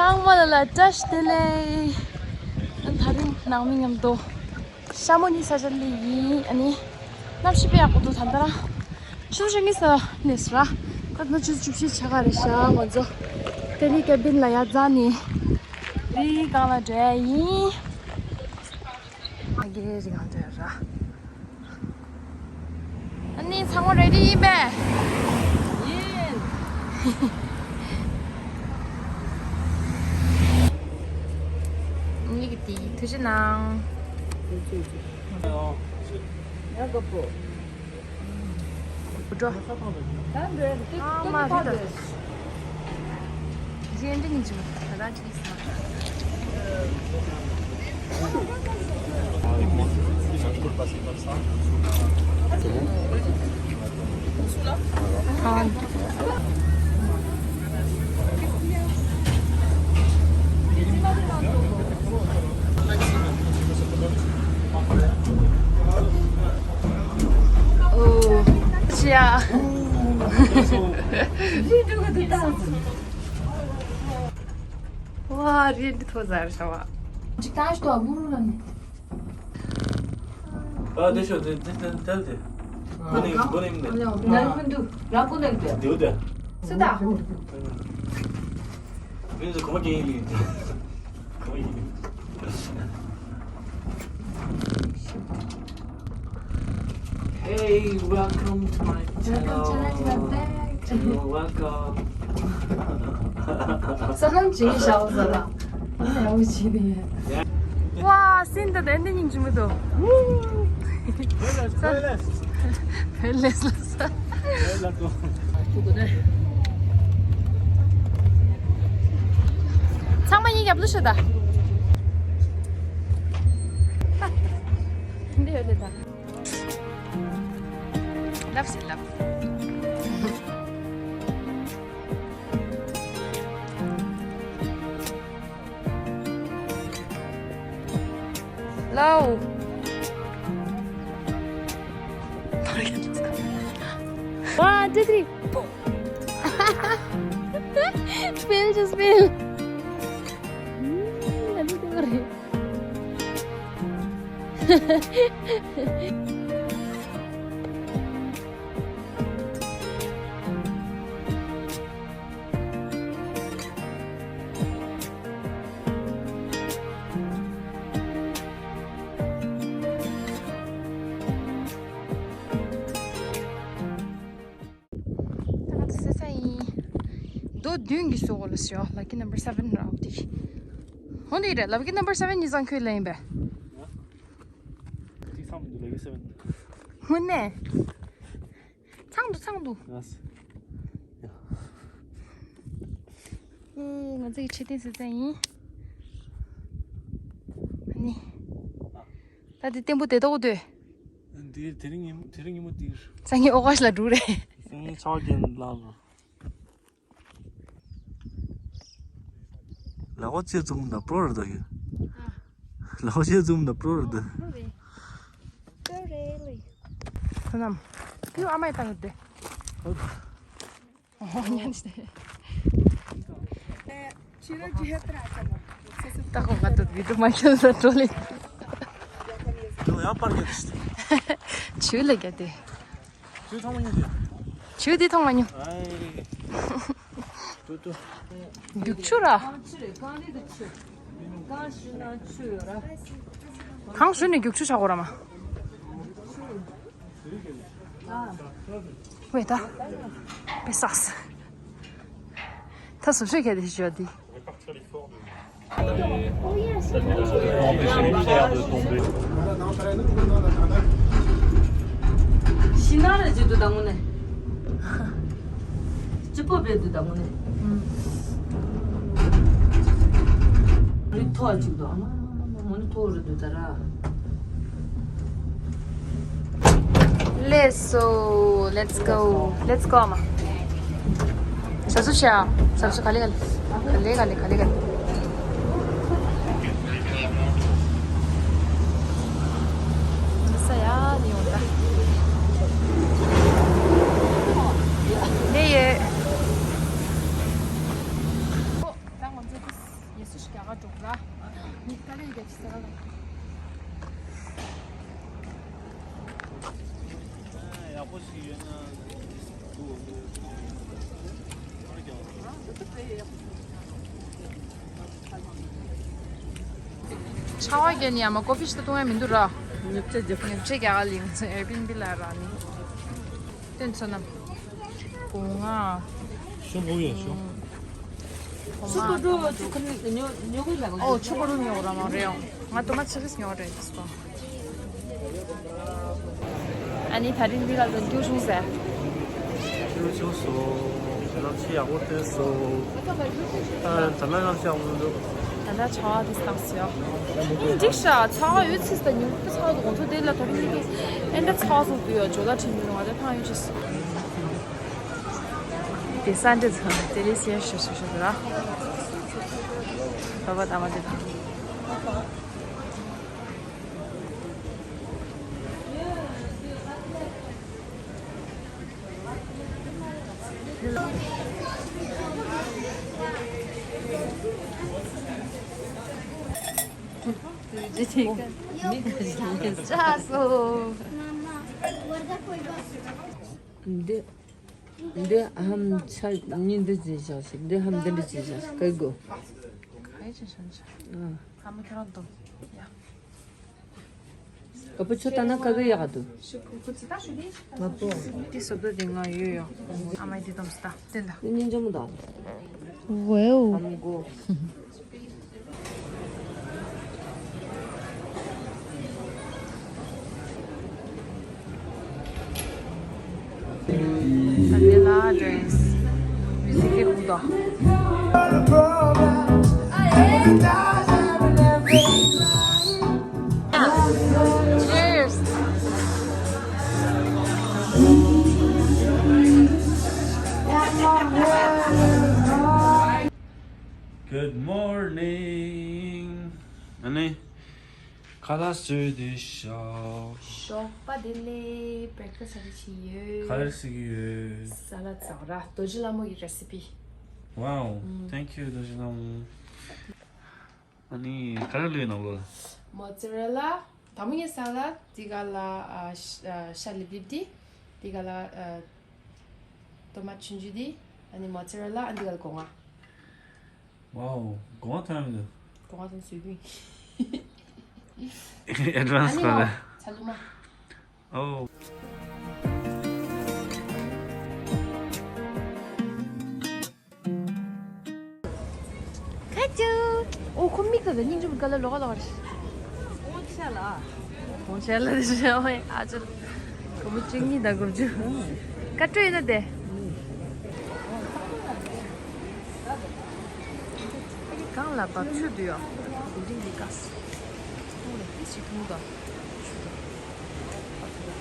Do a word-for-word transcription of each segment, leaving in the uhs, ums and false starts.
ཚང་མ་ལ་ལ་བཀྲ་ཤིས་བདེ་ལེགས། ཨ་ད་རིང་ནང་མི་མཉམ་དུ་ཤ་མོ་ནི་ས་ཆ་ལ་ཡིན། ཨ་ནི་གནམ་གཤིས་དཔེ་ཡག་པོ་འདུག་ད་ལྟ་རང་ཆུ་ཚོད་གཉིས་ས་ནས་ར། ཁ་ན་ཆུ་ཚོད་བཅུ་བཞི་ཆ་ག་རེད་ཤག་ང་ཚོ་ཏེ་རི་ཀེ་བིན་ལ་ཡར་འཛེགས་ནས་རི་སྒང་ལ་འགྲོ་ཡ་ཡིན། ཨ་གེ་རི་སྒང་འགྲོ་ཡ་ར། ཨ་ནི་ཚང་མ་རེ་ཌི་ཡིན་པས། ཡིན། ཉིད་ཀྱི་དེ་ཐུགས་རྗེ་གནང་། ཡ་ག་པོ། འགྲོ། ད་འདྲ་ཨ་མ་རེད་ད། རེད་འདི་ཉིན་ཅིག་ད་ད་ཅིག་ས། ཨོ། ཤི་ཡ། ཝ། རི་འདི་མཐོ་ས་རེད་ཤག་པ། ཅིག་ཏང་ཞིག་ཏོ་མུ་རུ་ལ་ནི། ཨ་དེ་ཤོ་དེ་དེ་དེ་དེ་དེ། ཀུ་ནིང་ཀུ་ནིང་དེ། ནལ་ཧུན་དུ་ར་ཀུ་ནིང་དེ། དེའུ་དེ། སུ་ད། མིན་ཟེར་གོ་མ་གི་ཡིན། གོ་མ་གི་ཡིན། Hey, welcome to my channel. Welcome to my channel. Welcome. ས་ལམ་ཇི་ཞའོ་ས་ལ། ཡ་འུ་ཅི་ནི། ཝ། སིན་ད་དན་དེ་ཉིན་ཅི་མི་དོ། ཕེ་ལེས་ལ་ས། ཚང་མ་ཡིན་རྒྱབ་ལུ་ཤོད་ད། འདི་ཡོད་ལེ་ད། ལབ་སི་ལབ། ལའོ། One, two, three. Spill, just spill. ད་ང་ཚོ་སེ་ས་ཡིན། མདོ་བདུན་གྱི་སོ་གོ་ལ་ཤོ་lucky number seven ར་འོ་དེ། འོ་དེ་རེད། Lucky number seven ཉི་ཚང་ཁོས་ལ་ཡིན་པས། དེ་ཚང་མི་འདུག lucky seven། དངོས་གནས། ཚང་འདུག་ཚང་འདུག་ཡ། ཡེ། ང་ཚོ་ཡི་ཁྲི་སྟེང་སི་ཙན་ཡིན། ཨ་ནི། ད་དེ་བརྟན་པོ་དེ་ཏོག་འདུག་འདི་དེ་རིང་ཉིན་དེ་རིང་ཉིན་མོ་དེ། སང་ཉིན་ཨོ་ག་ཤི་ལ་འགྲོ་རེད། སང་ཉིན་ཆར་པ་རྒྱག་ལ་ལ། ལ་ཁོ་ཅེ་ཙུམ་ད་པྲོ་ར་ད་གི། ལ་ཁོ་ཅེ་ཙུམ་ད་པྲོ་ར་ད། ཁོ་རྣམས། ཁོའི་ཨ་མའི་བཏང་ཡོད་དེ། ཨོ་ཉན་ཤི། ད་ཁོ་ང་ཏོ་བི་ཏོ་མ་ཁྱོད་ས་ཏྲོ་ལེ། ཡང་པར་གྱི། ཆུ་ལ་རྒྱ་དེ། ཆུ་ཐོང་མ་ཉུང་དེ། ཆུ་དེ་ཐོང་མ་ཉུང་། ཨའི། ཏུ་ཏུ། རྒྱུག་ཆུ་ར། གང་ཞུ་ནས་རྒྱུག་ཆུ་ཆག་གོ་ར་མ། ཝེ་ད། པེ་སགས། ད་སུ་ཤོད་ག་དེ་ཤོད་དེ། Empêcher les pierres de tomber. ཤི་ན་ར་ཇི་དུ་དང་ངུ་ནས། སྤྱི་པོ་བེད་དུ་དང་ངུ་ནས། རི་ཐོག་ཅིག་དུ་ཨ་མ་མ་མ་མ་མ་ནི་ཐོག་རི་དུ་ད་ར། Let's go, let's go, let's go ཨ་མ། ཟབ་ཟུབ་བྱ། ཟབ་ཟུབ་ག་ལེ་ག་ལེ། ག་ལེ་ག་ལེ་ག་ལེ་ག་ལེ། འདི་ས་ཡ་ནི་ཡོང་ད། ལེ་ཡེ། ཨོ། ད་ང་ཚོ་དུས། འགྲོ་ར། མི་དཀའ་ལས་རྒྱག་ཅི་ཟེར་ར། ཡག་པོ་ཞིག་ཡོད་ན། ཆར་པ་བརྒྱབ་ནས་ཡང་མ་ཀོ་ཕི་ཞིག་ཏུ་གཏོང་ཡ་མི་འདུག་ར། ཉོ་ཆ་རྒྱག་ཉོ་ཆ་རྒྱག་ག་ལིང་ཨེར་བི་ཨེན་བི་ལ་ར་ནི། བསྟན་ཚོ་ན། སྒོ་ང་། ཤོག་བུ་ཡོད་ཤོག་ཆུ་ཀོ་ཀྲོ་ཆུ་ཁ་ནི་ཉོ་ཉོ་གི་ལ་ཨོ་ཆུ་ཀོ་ཀྲོ་ཉོ་ར་མ་རེད་ཡོང་། ང་དུ་མ་ཆི་རིས་ཉོ་རེད་ཟེར་གོ། ཨ་ནི་ད་རིང་འདི་ལ་ལོ་རྒྱུས་བྱུང་ཟེར། རྒྱུས་བྱུང་སོང་། གནམ་གཤིས་ཡག་པོ་ཐོན་སོང་། ཨ་ད་ལྟ་གནམ་གཤིས་ཡག་པོ་མི་འདུག་ད་ལྟ་ཆར་པ་དེ་བཏང་སོང་ཡ། འགྲིག་ཤག་ཆར་པ་ཡོད་ཚིག་ད་ཉུང་པོ་ཆར་པ་དགོང་ཐོག་དེ་ལ་ད་རིང་མི་འདུག་ཨེ་འདྲ་ཆར་པ་སོང་དུས་ཡ་ཇོ་ལ་ཁྲིད་མི་རུང་བ་དེ་ཐང་ཡོད་ཅེས། དེ་ས་འདྲ་ཚང་དེ་ལས་སེ་ཤ་ཤ་ཤ་ར། བ་བ་ད་བ་དེ་དང་། ཅག་སོ། འདི། འདི་ཧམ་ཆ་ཉིན་འདི་ཅི་བཞག་ཞིག་འདི་ཧམ་འདི་འདྲ་ཅི་བཞག་ཞིག་གི་གོ། ག་ཡི་ཅི་བཞག་ཞིག་ཨ། ཧམ་ཁྱོད་རང་འདུག་ཡ། ག་པུ་ཆོ་ལྟ་ན་ག་གི་ཡག་འདུག་ང་པོ། འདི་སོབ་ད་འདི་ང་ཡོད་ཡོ། ཨ་མའི་འདི་དོམ་སྟ་བསྟན་ད། འདི་སྙིང་རྗེ་མོ་འདུག་ཝེའུ། ཧམ་གོ། ད་ལྟ་ལ་ཌན་སི་མིའུ་ཟིག་གི་ཧུ་ད། Cheers. Good morning. ཨ་ནི། ཁ་ལག་བཟོས་བསྡད་ཤག་ཞོགས་པ་བདེ་ལེགས། བྷེ་རེག་ཕ་སི་ཊི་ཅིག་ཡོད། ག་རེ་ཟེར་གྱི་ཡོད། ས་ལད་བཟོ་ར། རྡོ་རྗེ་ལྷ་མོ་གི་རེ་སི་པི། Wow. ཨུམ། Thank you རྡོ་རྗེ་ལྷ་མོ། ཨ་ནི་ག་རེ་བླུགས་ཡོད་ནང་ལོགས་ལ། མོ་ཙ་རེ་ལ། དང་པོ་ངས་ས་ལད། དེ་ག་ལ་ཨ་ཤ་ཨ་ཤ་ལིབ་ལིབ་དེ། དེ་ག་ལ་ཨ་ཏོ་མ་ཊོ་ཆུང་ཆུང་དེ། ཨ་ནི་མོ་ཙ་རེ་ལ། ཨ་ནི་དེ་ག་ལ་སྒོ་ང་། Wow, གོང་ཐང་མི་འདུག་གོང་ཐང་སུས་བུ། Advance ཨ་ནི་གོ་ལ། ཚ་ལུ་མ། Oh. ཁ་ཅུ། ཨོ་ཁོ་མིག་ད་ད་སྙིང་རྗེ་མོ་ག་ལ་ལོག་ག་ལོག་རེད། ཨོ་ཆ་ལ། ཨོ་ཆ་ལ་ཞེས་ཨ་ཅུ། ཁོ་མོ་བཅུ་གཉིས་དང་དགུ་བཅུ། ཀ་ཏྲོ་ཡིན་ན་དེ། ཨ་ནི་གང་ལ་བབ་ཆུ་འདུག་ཡོ། དེ་རིང་གི་ཀ་སི། ཐུང་ལ་ཏི་ཞིག་ཐུང་དང་། ཆུ་དང་། ཨ་ཐུ་དང་།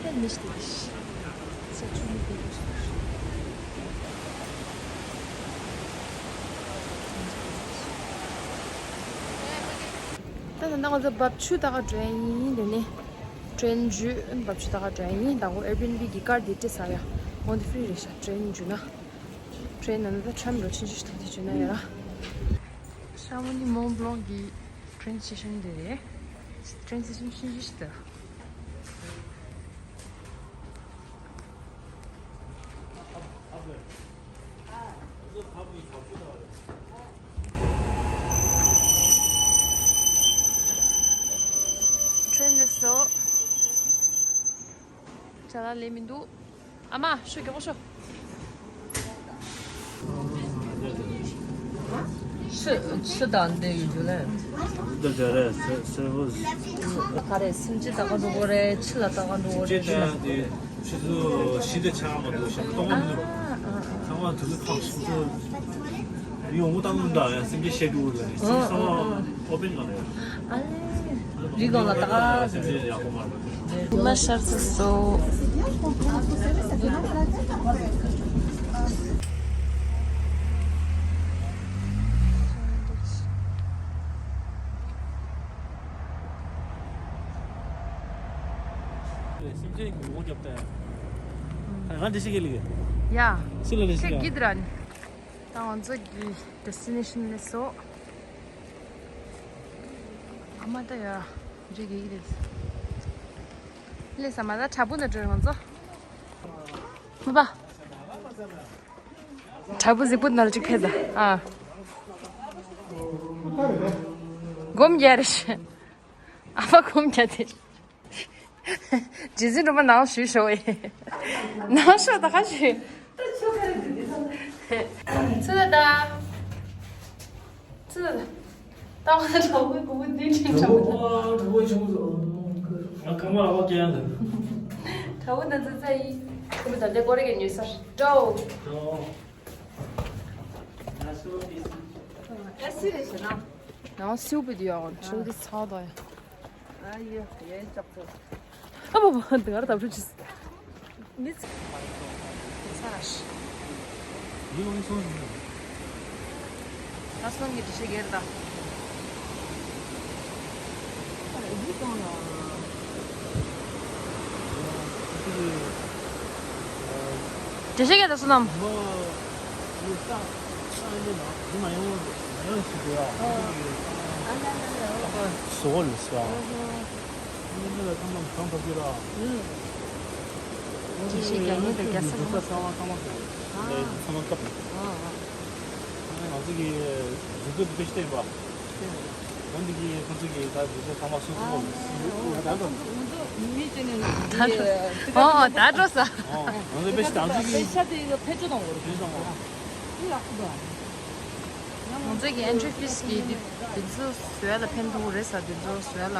དེ་མི་ཤི་དེ་ཤི། ས་ཆུ་མི་དེ་ཤི། ད་ད་ང་ཚོ་བབ་ཆུ་ད་ག་འགྲོ་ཡ་ཡིན། དེ་ནས་ཀྲེན་འཇུ་བབ་ཆུ་ད་ག་འགྲོ་ཡ་ཡིན། ད་གོ་ཨེར་བི་ཨེན་བི་གི་ཀར་དེ་སྤྲད་ཚར་ཡ། འོན་ཏེ་ཕི་རི་རེད་ཤག་ཀྲེན་འཇུ་ན། ཀྲེན་ནང་ད་ཁྲམ་རོ་ཆེན་ཆེ་ཞིག་ཐོག་དེ་འཇུ་ན་ཡ་ར། ཤ་མོ་ནི་མོན་བློང་གི་ཀྲེན་སི་ཊེ་ཤན་དེ་རེད། ཀྲེན་སི་ཊེ་ཤན་ཆེན་ཆེ་ཞིག་ད། ཀྲེན་ལ་སོ། ཅ་ལག་ལས་མི་འདུག་ཨ་མ་ཤོ་མགྱོགས་ཤོ། ཆུ་ཆུ་དང་འདི་ཡོད་རྒྱུ་ལས། འདི་འདྲ་རེད་སེ་སེ་བོ། ག་རེ་སིམ་ཅི་ད་ག་འགྲོ་གོ་རེད། ཆུ་ལ་ད་ག་འགྲོ་གོ་རེད། ཆུ་ཆུ་ཡང་དེ་ཆུ་ཚོད་བཞི་དེ་ཆགས་མ་འདུག་ཤག་སྟོང་མི་འདུག་ཚང་མ་དུས་ཚོད་ཁག་ཆུ་ཚོད་ཡོང་བོ་བཏང་འདུག་ཡང་སེམས་ཅན་བཤད་དགོས་རེད། ཚང་མ་ཨོ་པན་ག་རེད། ཨ་ལེ། རི་སྒང་ལ་ད་ག་སེམས་ཅན་ཡག་པོ་མ་རེད། མ་ཤར་ཚ་སོ། སེམས་ཅན་གྱི་ངོ་རྒྱབ་སྟེ། ང་འདི་ཞིག་གི་ལི་གི། ཡ། སུ་ལ་ལི་ཞིག་ཡ། ཁྱེད་གིད་ར་ནི། ད་ང་ཚོ་གི་ཌེ་སི་ཊི་ནེ་ཤན་སླེབས་སོང་། ཨ་མ་ད་ཡ། རེ་གི་རེད། སླེབས་ས་མ་ད་དྲ་འབུ་ན་འགྲོ་ང་ཚོ། མི་པ། དྲ་འབུ་གཟིག་པོ་ནར་ཅིག་ཕེ་ད། ཨ། སྒོམ་རྒྱ་རེ་ཤི། ཨ་མ་སྒོམ་རྒྱ་དེ། རྗེ་བཙུན་སྒྲོལ་མ་ནང་ཞུས་ཤོག་ཨེ། ནང་ཤོག་ད་ག་ཞུས། ཚུ་ད་ད། ཚུ་ད་ད། ད་བ་ད་གྲོགས་པོའི་གོ་བོ་འདི་འདྲའི་གྲོགས་པོ་ད། གྲོགས་པོ་ཆུང་ངུ་ང་ཁ་མ་བ་ཀྱང་ད། གྲོགས་པོ་ད་ཚུ་ཚ་ཡི། གོ་བོ་ད་ལྟ་ཀོ་རེ་གི་ཉོས་ས་ཏོ། ཏོ། ཨ་སི་རེ་ཤི་ན། ནང་སིའུ་པི་དུ་ཡོང་ཆུ་དི་ཚ་དོ་ཡ། ཨ་ཡོ་ཡོ་ཅོག་ཅོག་ཨ་བོ་བོ་འདི་གར་ད་བྲུ་ཆིས། མི་ཚེ། ཚ་ར་ཤི། ཡི་ལོང་སོང་། ད་སོང་གི་དྲི་ཤེས་གེར་ད། དྲི་ཤེས་གེར་ད་སོང་ནམ། སོ་ལ་སོ། ཅི་ཞིག་རྒྱ་ཉིད་དང་རྒྱ་ས་ཚང་མ་ཚང་མ་ཚང་མ་ཚང་མ་སྐབས། ང་ཚོ་གི་རྫུ་འཕྲུལ་དེ་བེད་སྤྱོད་བཏང་པ། འོན་ཏེ་གི་ཁོང་ཚོ་གི་ད་རྫུ་འཕྲུལ་ཚང་མ་སུ་ཐུབ་པ་མེད། ད་འགྲོ། ཨོ་ད་འགྲོ་ས། ང་ཚོ་བེད་སྤྱོད་ད་ཚོ་གི་ཤ་དེ་ཕེ་ཅོ་དང་བོར་ཕེ་ཅོ་དང་བོར། ང་ཚོ་གི་ཨེན་ཊི་རི་ཕིས་གི་དེ་དེ་ཚོ་བཟོ་ཡ་ལ་ཕན་ཐོགས་རེད་ས། དེ་ཚོ་བཟོ་ཡ་ལ་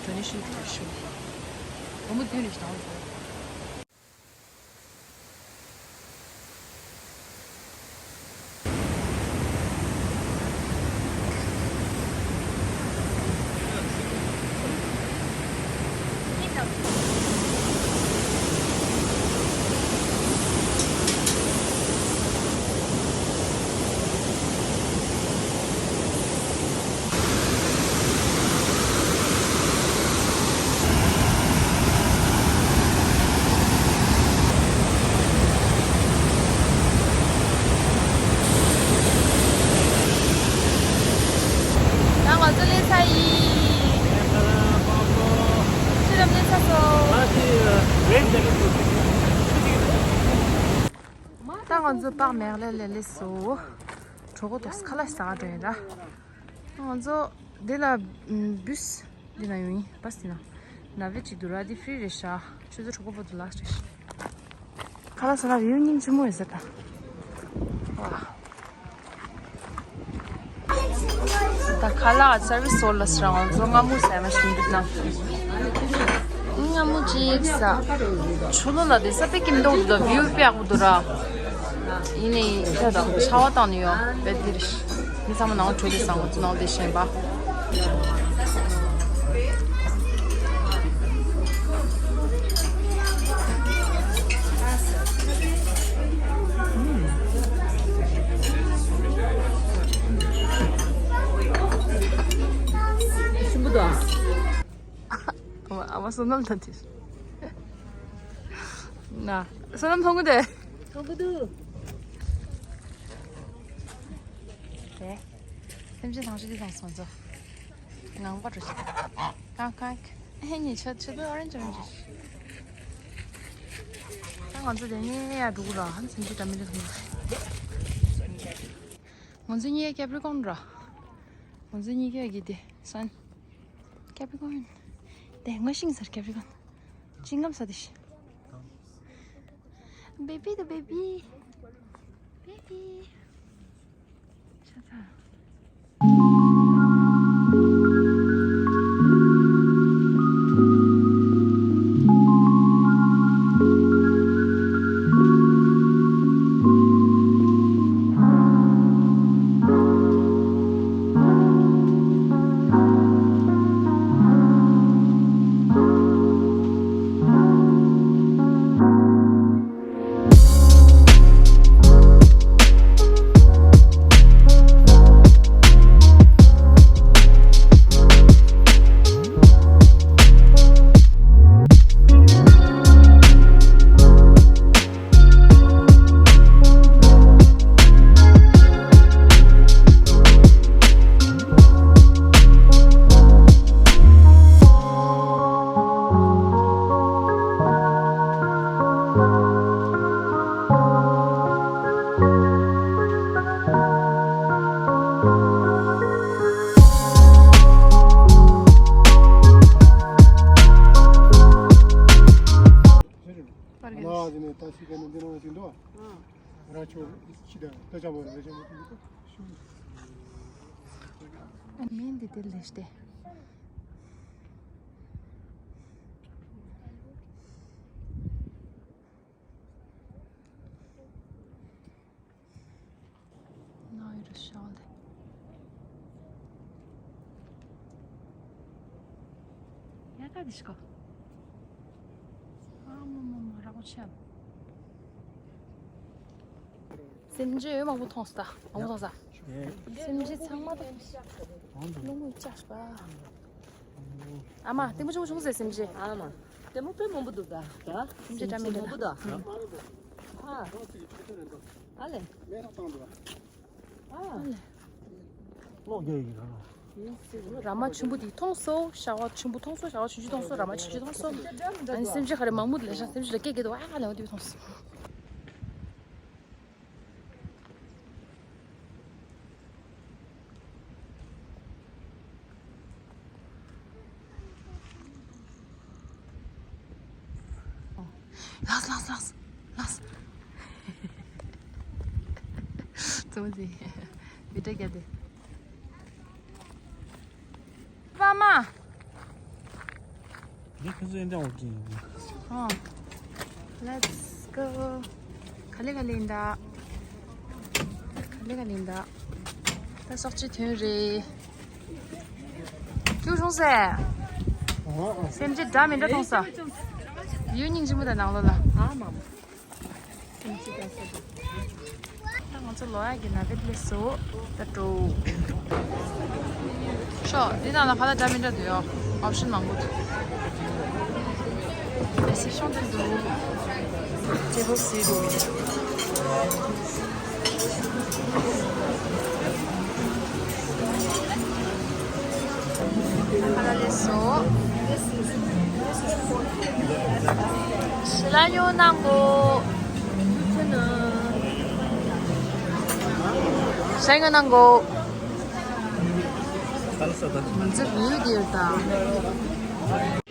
ཌོ་ནེ་ཤན་ཞུ། སྒོར་མོ་བདུན་རེ་ཞིག་བཏང་། ད་ང་ཚོ་སླེབས་ཚར་ཡིན། ཁྱེད་རང་སླེབས་ཚར་སོང་། ད་ང་ཚོ་པག་མེག་ལེ་ལ་སླེབས་སོང་། གྲོད་ཁོག་ཏོག་ཙམ་ཁ་ལག་ཟ་ག་འགྲོ་ཡིན་ད། ང་ཚོ་འདི་ལ་བུས། འདི་ན་ཡོང་ཡིན་པ་སི་ན། ན་བེ་ཅིག་འདུག་ར་འདི་ཧྥི་རི་རེད་ཤག་ཆུ་ཚོད་གྲོད་ཁོག་པོ་འདུག་ལགས་རེད། ཁ་ལག་ཟ་ན་རེའུ་སྙིང་རྗེ་མོ་རེད་ཟེར་ད། ཝ། ད་ཁ་ལག་སར་བི་སི་སོར་ལ་སི་རང་ཚོ་སྔ་མོ་ཟ་མ་ཞིམ་འདུག་ན། སྔ་མོ་ཅིག་ཟ། ཆུ་ལོ་ལ་དེ་ས་པེ་ཀིམ་དོག་འདུག་ད་བིའུ་དཔེ་ཡག་པོ་འདུག་ར། ཡིན་ནའི་ད་ད་ཤ་བ་བཏང་ནས་ཡོང་བེད་དེ་རེད། མི་ཚང་མ་ནང་བྲོས་ཏེ་བཟང་པོ་ནང་དེ་ཞེན་པ། ཞིམ་པོ་འདུག་ཨ། ཨ་མ་བསོད་ནམས་ལ་དེ། ན། བསོད་ནམས་མཐོང་གི་འདུག་མཐོང་གི་འདུག་དེ། སེམས་ཅན་ཐང་ཤི་དེ་ཐང་སོང་ཚོ། ངང་པ་འགྲོ་ཤི། ཀང་ཀང་། ཨེ་ནི་ཆོ་ཆོ་དུ་ཨོ་རེན་ཇི་ཨོ་རེན་ཇི། ད་ང་ཚོ་དེ་ནས་ཡར་འགྲོ་གི་ར་ཧན་སེམས་ཅན་འདྲ་མི་འདྲ་མཐོང་གི། ང་ཚོ་གཉིས་ཀ་ཀེབ་རི་ཀོན་ར། ང་ཚོ་གཉིས་ཀ་གི་དེ་སན། ཀེབ་རི་ཀོན། དེ་ང་ཤིང་སར་ཀེབ་རི་ཀོན། ཅིང་ངམ་ས་དེ་ཤི། བེ་བི་དང་བེ་བི། བེ་བི། ཤ་ཚ། ང་ཟེར་ནས་ད་སི་ཀ་ནས་འདི་ནང་ཞིག་འདུག་ར་ཆོ་ཅི་ད་ལྟ་ཅག་པོ་རེ་ཅག་པོ་ཞུ། ཨ་མིན་འདི་དེ་ལས་ཏེ། ནའི་རུ་ཤོལ་ལེ། ཡ་ད་དི་ཤི་ཀོ། ཨ་མ་མ་མ་ར་མོ་ཆེ། སེམས་ཅན་མང་པོ་མཐོང་སོང་ད། མང་པོ་མཐོང་ས། སེམས་ཅན་ཚང་མ་ད། ལོ་ངོ་ཅག་པ། ཨ་མ་ལྟད་མོ་ཆུང་ཆུང་ཟེར་སེམས་ཅན། ཨ་མ། ལྟད་མོ་དཔེ་མང་པོ་འདུག་ད། ད། སེམས་ཅན་འདྲ་མི་འདྲ་མང་པོ་འདུག་ཨ། ཨ་ལེ། ཨ་ལེ། གློག་རྒྱག་ཡིན་ན། ར་མ་ཆེན་པོ་འདི་མཐོང་སོང་། ཤ་བ་ཆེན་པོ་མཐོང་སོང་། ཤ་བ་ཆུང་ཆུང་མཐོང་སོང་། ར་མ་ཆུང་ཆུང་མཐོང་སོང་། ཨ་ནི་སེམས་ཅན་ག་རེ་མང་པོ་ལས་ཤ་སེམས་ཅན་ལ་སྐད་སྐད་དུ་ཨ་ལེ་འོ་དེ་མཐོང་སོང་། ལགས་ལགས་ལགས་ལགས། ཙོ་ཟི་བི་ཏྲ་རྒྱ་དེ། ཕ་མ། འདི་ཁོ་ཚོའི་འདྲ་བོ་ཅིག་ཡིན། ཨོ། Let's go. ག་ལེ་ག་ལེ་ཡིན་ད། ག་ལེ་ག་ལེ་ཡིན་ད། ད་སོག་ཅི་ཐོན་རེད། ཁྱུག་སོང་ཟེ། ཨོ། སེམས་ཅན་འདྲ་མི་འདྲ་མཐོང་ས། ཡུལ་སྙིང་རྗེ་མོ་དང་ནང་ལོགས་ལ། ཨ་མ་མ། ད་ང་ཚོ་ལོ་ཡག་གི་ན་བེད་ལས་སོ་ད་འགྲོ། ཤོག་འདི་ནང་ལ་ཁ་ལག་འདྲ་མི་འདྲ་འདུག་ཡོ། ཨོབ་ཤན་མང་པོ་འདུག་རེ་སེབ་ཤོན་དེ་འདུག་ཊེ་བལ་སི་འདུག་ཁ་ལག་ལས་སོ། ཤི་ལ་ཉོ་གནང་གོ། ཤ་ཉོ་གནང་གོ། ང་ཚོ་བིའུ་དེར་དང་།